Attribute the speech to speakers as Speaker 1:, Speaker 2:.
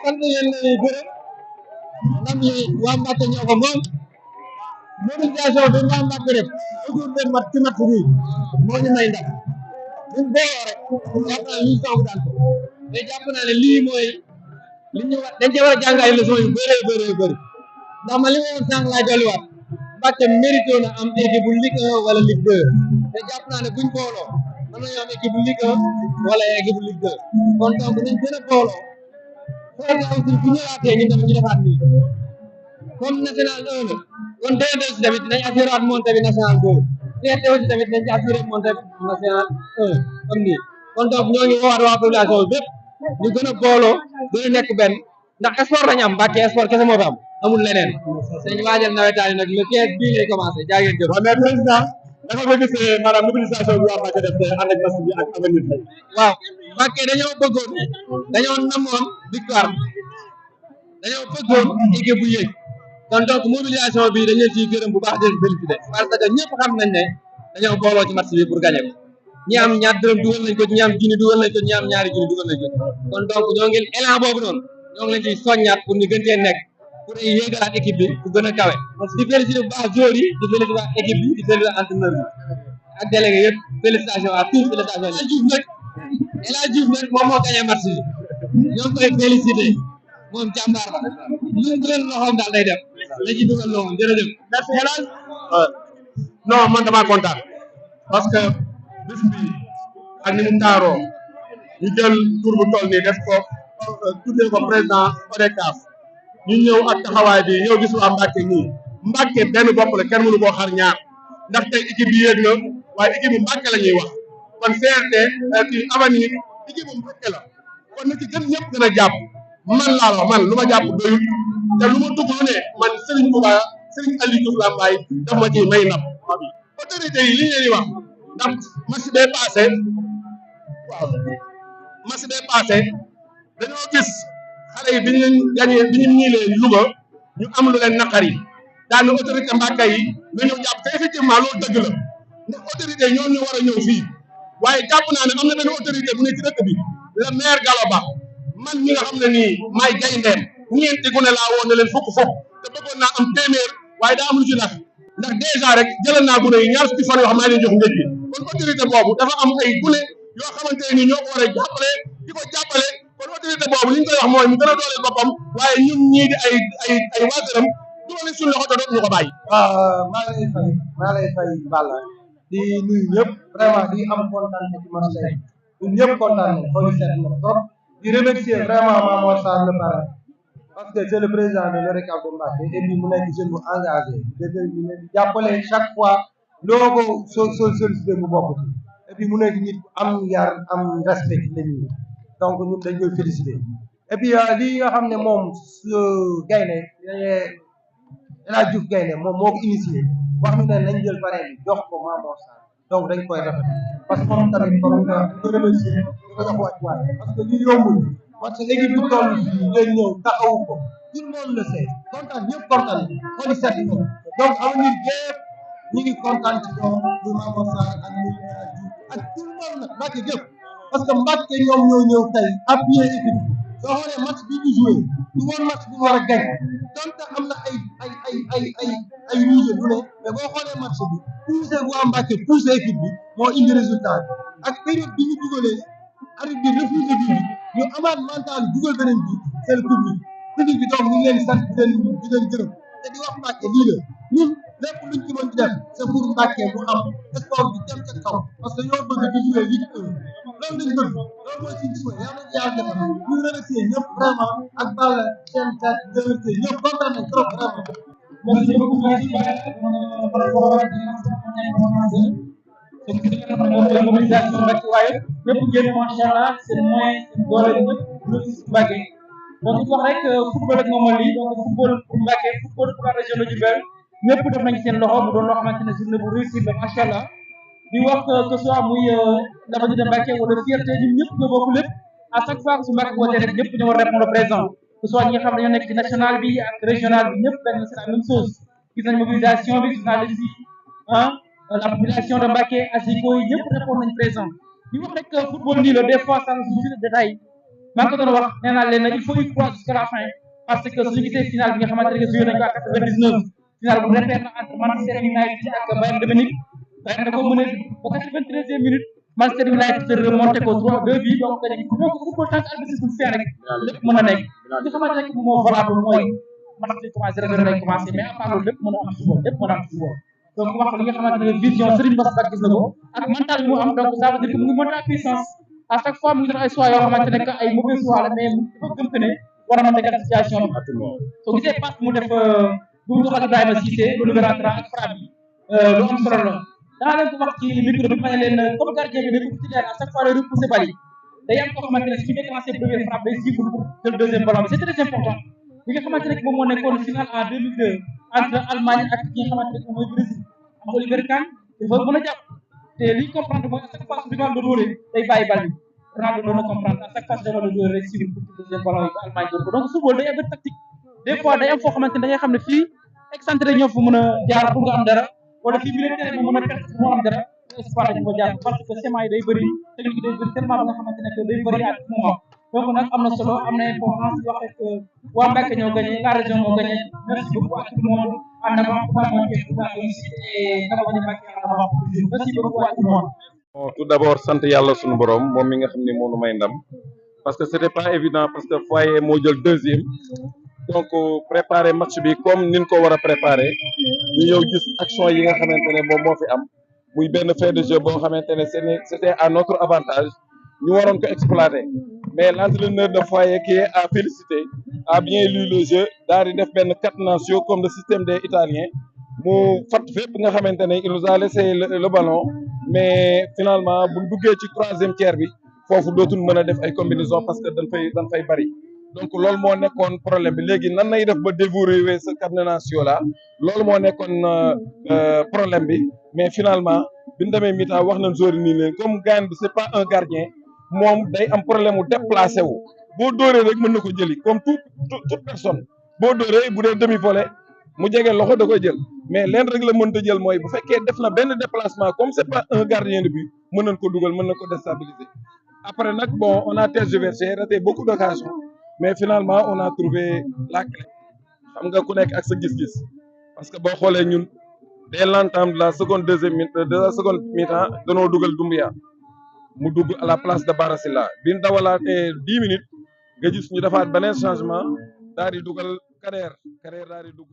Speaker 1: sant yéen lay gërëm ndam yi waa Mbacke ñoo ko moom mobilisation bi waa Mbacke def autour de mat ci mat bi moo ñu may ndam buñ booloo rek jàpp naa ñu song daan ko mais jàpp naa ne lii mooy li ñu war dañ cee war a jàng ay leçons yu bëree bëri ndax ma li ma woon sànq laa dolliwaat Mbacke mérité na am équipe bu Ligue 1 wala Ligue 2 te jàpp naa ne buñ booloo mën nañu am équipe bu Ligue 1 wala équipe bu Ligue 2 kon donc nañ gën a booloo xool nga aussi bu ñëwaatee ñu tamit ñu defaat nii comme national 1 la kon déwén si tamit dinañ assuré waat montée bi national 2 te aussi tamit dañ ci assuré montée national 1 comme nii kon donc ñoo ngi woowaat waa population bi bépp ñu gën a booloo gën a nekk benn ndax sport lañu am Mbacke sport kese moo fi am amul leneen dañ waajal nawetaan yi nag le 15 bii lay commencé jaa ngeen jëf.
Speaker 2: mais président dafa nga gis maanaam mobilisation bi waa Mbacke def ànd ak match bi ak avenir bi.
Speaker 1: waaw Mbacke dañoo bëggoon dañoo namoon victoire dañoo bëggoon équipe bu yéeg kon donc mobilisation bi dañ leen ciy gërëm bu baax di leen félicité parce que ñëpp xam nañ ne dañoo booloo ci match bi pour gagner ko ñi am ñaar dërëm dugal nañ ko ñi am junni dugal nañ ko ñi am ñaari junni dugal nañ ko kon donc ñoo ngi élan boobu noonu ñoo ngi leen ciy soññaat pour ñu gën cee nekk pour yéegalaat équipe bi ku gën a kawe di félicité bu baax joueurs yi di félicité waa équipe bi di félicité entraîneur bi ak délégué yëpp félicitations à tous félicitations El Hadj Diouf nag moom moo gagné match bi ñoo ngi koy félicité moom jàmbaar la lu mu dugal loxoom daal day def la ci dugal loxoom jërëjëf.
Speaker 2: merci El Hadj non man damaa kontaan parce que bis bi ak ni mu taaroo ñu jël tur bu toll nii def ko tuddee ko président ODCAV ñu ñëw ak taxawaay bi ñëw gis waa Mbacke nii Mbacke benn bopp la kenn mënu koo xar ñaar ndax tey équipe bi yéeg na waaye équipe bu Mbacke la ñuy wax kon CRD kii avenir équipe bu Mbacke la kon na ci gën ñëpp gën a jàpp man laa wax man lu ma jàpp doyul te lu ma dugg lu ne man Serigne Touba Serigne Aliou Diouf Lambaye daf ma ciy may nam autorité yi li ñu leen di wax ndax match bee passé waaw match bee passé dañoo gis xale yi bi ñu gagné bi ñu ñiilee Louga ñu am lu leen naqari daanu autorité Mbacke yi nga ñëw jàpp te effectivement loolu dëgg la ndax autorité ñoo ñu war a ñëw fii waaye jàpp naa ne am na benn autorité bu ne ci dëkk bi le maire Gallo Ba man ñi nga xam ne nii maay gayndeem ñeenti gune laa woon ne leen fukk te bëggoon naa am téeméer waaye daa am lu ci nax ndax dèjà rek jëlal naa gune yi ñaar fukki fan yoo xam maa leen jox ndékki kon autorité boobu dafa am ay gune yoo xamante ne nii ñoo ko war a jàppale di ko jàppale kon autorité boobu li ñu koy wax mooy mu gën a dooleel boppam waaye ñun ñii di ay waa këram dugal nañ suñu loxo te dootuñu ko bàyyi.
Speaker 3: waaw maa lay fay Balla di nuyu ñëpp vraiment di am kontaan ci match tey ñun ñëpp kontaan nañ xool seet na trop di remercier vraiment Mamour Sarr le parrain parce que c'est le président de l'ODCAV de Mbacké et puis mu nekk jeune bu engagé déterminé di jàppale chaque fois loo ko sollicité mu bokk ci et puis mu nekk nit am yar am respect nit ñi donc ñun dañ koy féliciter et puis lii nga xam ne moom gaynde El Hadj Diouf gaynde moom moo ko initié wax ñu ne nañ jël parrain bi jox ko Mamour Sarr donc dañ koy rafet parce que moom tamit comme dañ ko remercier di ko jox wàccuwaay parce que li yombul parce que équipe bu toll fii ngeen ñëw taxawu ko tout le monde le sait kontaan ñëpp kontaan xooli seet ko donc avenir yëpp ñu ngi kontaan ci doom bu Mamour Sarr ak muy El Hadj Diouf ak tout le monde nag Mbacke jëpp parce que Mbacke ñoom ñoo ñëw tey appuyer équipe soo xoolee match bii ñu joué du woon match bu ñu war a gañ donte am na ay rouge lu ne mais boo xoolee match bi poussé waa Mbacké poussé équipe bi moo indi résultat bi ak période bi ñu dugalee arbitre bi refusé bi ñu amaat mental dugal beneen bi c'est le public bi donc ñu ngi leen sant di leen gërëm te di wax Mbacké lii la ñun lépp luñ ci mën di def c'est pour Mbacké mu am sport bi dem ca kaw parce que ñoo bëgg di jouer Ligue 1 loolu lañ bëgg loolu mooy suñu souhait yàlla na yàlla defal ñu remercier ñëpp vraiment ak Balla seen kat remercier ñëpp kontaan nañ trop vraiment.
Speaker 4: Merci beaucoup, merci la mobilisation Mbacké waaye ñëpp génn macha allah seen moyen seen doole ñëpp lu ci Mbacké donc wax rek football ak moom lii donc football pour Mbacké football pour la région de Diourbel ñëpp def nañ seen loxo mu doon loo xamante ne journée bu réussir la macha allah di wax que soit muy l'avenir de Mbacké wala fierté ñun ñëpp ñoo bokk lépp à chaque fois que su Mbacké wootee rek ñëpp ñoo war a répondre présent que soit ñi nga xam ne ñoo nekk ci national bi ak régional bi ñëpp benn c'est la même chose gis nañ mobilisation bi journaliste yi la population de Mbacké asiko yi ñëpp répondre nañ présent di wax rek football nii la des fois ça nous suffit de détail maa ngi ko doon wax nee naa leen il faut y croire jusqu'à la fin parce que suñu gisee final bi nga xamante ne joué nañ ko à 99 final bu repère na entre Manchester United ak Bayern de Munich Bayern da ko mëne ba 93e minute Manchester United de remonté ko 3-2 bi donc donc football tant que arbitre bu fait rek lépp mën a nekk li xamante ne moo valable mooy match bi commencé 0-0 lay commencé mais à part loolu lépp mën a am football lépp mën a am football donc wax li nga xamante ne vision Serigne Bass Mbacké gis na ko ak mental bi mu am donc ça veut dire que mu ngi monter en puissance à chaque fois mu ngi def ay choix yoo xamante ne que ay mauvais choix la mais dafa gëm que ne war na mën a tegal situation bi soo gisee passe mu def bu mu doxal Ibrahima Cissé lu nouvel entrant ak frappe bi lu am solo la danaa leen ko wax ci micro bi ma ne leen comme gardien bi dafa titulaire à chaque fois day repousser bal yi day am koo xamante ne su ñu déclenché première frappe day suivre pour jël deuxième ballon bi c'est très important li nga xamante ne moom moo nekkoon final en 2002 entre Allemagne ak ñi nga xamante ne moom mooy Brésil am Oliver Kahn dafa mën a jàpp te li ñu comprendre mooy à chaque fois su Ronaldo dóoree day bàyyi bal bi Ronaldo doon na comprendre à chaque fois su Ronaldo dóoree day suivre pour deuxième ballon yi ba Allemagne dóor ko donc football day am benn tactique des fois day am foo xamante ne da ngay xam ne fii excentré ñoo fa mën a jaar pour nga am dara wala fii militaire mu mën a perte pour mu am dara exploité ñu ko jaar parce que schéma yi day bëri technique yi day bëri tellement ba nga xamante ne que day bëri à tout moment donc nag am na solo am na importance wax rek waa Mbacké ñoo gagné la région moo gagné merci beaucoup à tout le monde en avant pour la montée pour la réussite et nga bañ a Mbacké en avant merci beaucoup à tout le monde.
Speaker 2: Bon, tout d'abord sant yàlla suñu borom moom mi nga xam ne moo nu may ndam parce que c'était pas évident parce que Foyer moo jël deuxième donc préparer match bi comme ni ñu ko war a préparer ñu ñëw gis action yi nga xamante ne moom moo fi am muy benn fait de jeu boo xamante ne c'était à notre avantage ñu waroon ko exploiter mais l'entraîneur de Foyer qui est à féliciter a bien lu le jeu daal di def benn catenaccio comme le système des Italiens mu fat fépp nga xamante ne il nous a laissé le ballon mais finalement bu duggee ci troisième tiers bi foofu dootul mën a def ay combinaison parce que dañ fay bari donc loolu moo nekkoon problème bi léegi nan lay def ba déverrouiller ce catenaccio là loolu moo nekkoon problème bi mais finalement bi ñu demee mi-temps wax nañ joueur nii leen comme gaañ bi c'est pas un gardien moom day am problème mu déplacé wu boo dóoree rek mën na ko jëli comme toute personne boo dóoree bu dee demi volée mu jege loxo da koy jël mais leen rek la mënta jël mooy bu fekkee def na benn déplacement comme c'est pas un gardien de but mën nañ ko dugal mën na ko déstabiliser après nag bon on a tergiversé raté beaucoup d'occasions mais finalement on a trouvé la clé xam nga ku nekk ak sa gis-gis parce que boo xoolee ñun dès l'entame de la seconde mi-temps danoo dugal Doumbia mu dugg à la place de Bara Sylla bi ñu dawalaatee 10 minutes nga gis ñu defaat beneen changement daal di dugal Kader daal di dugg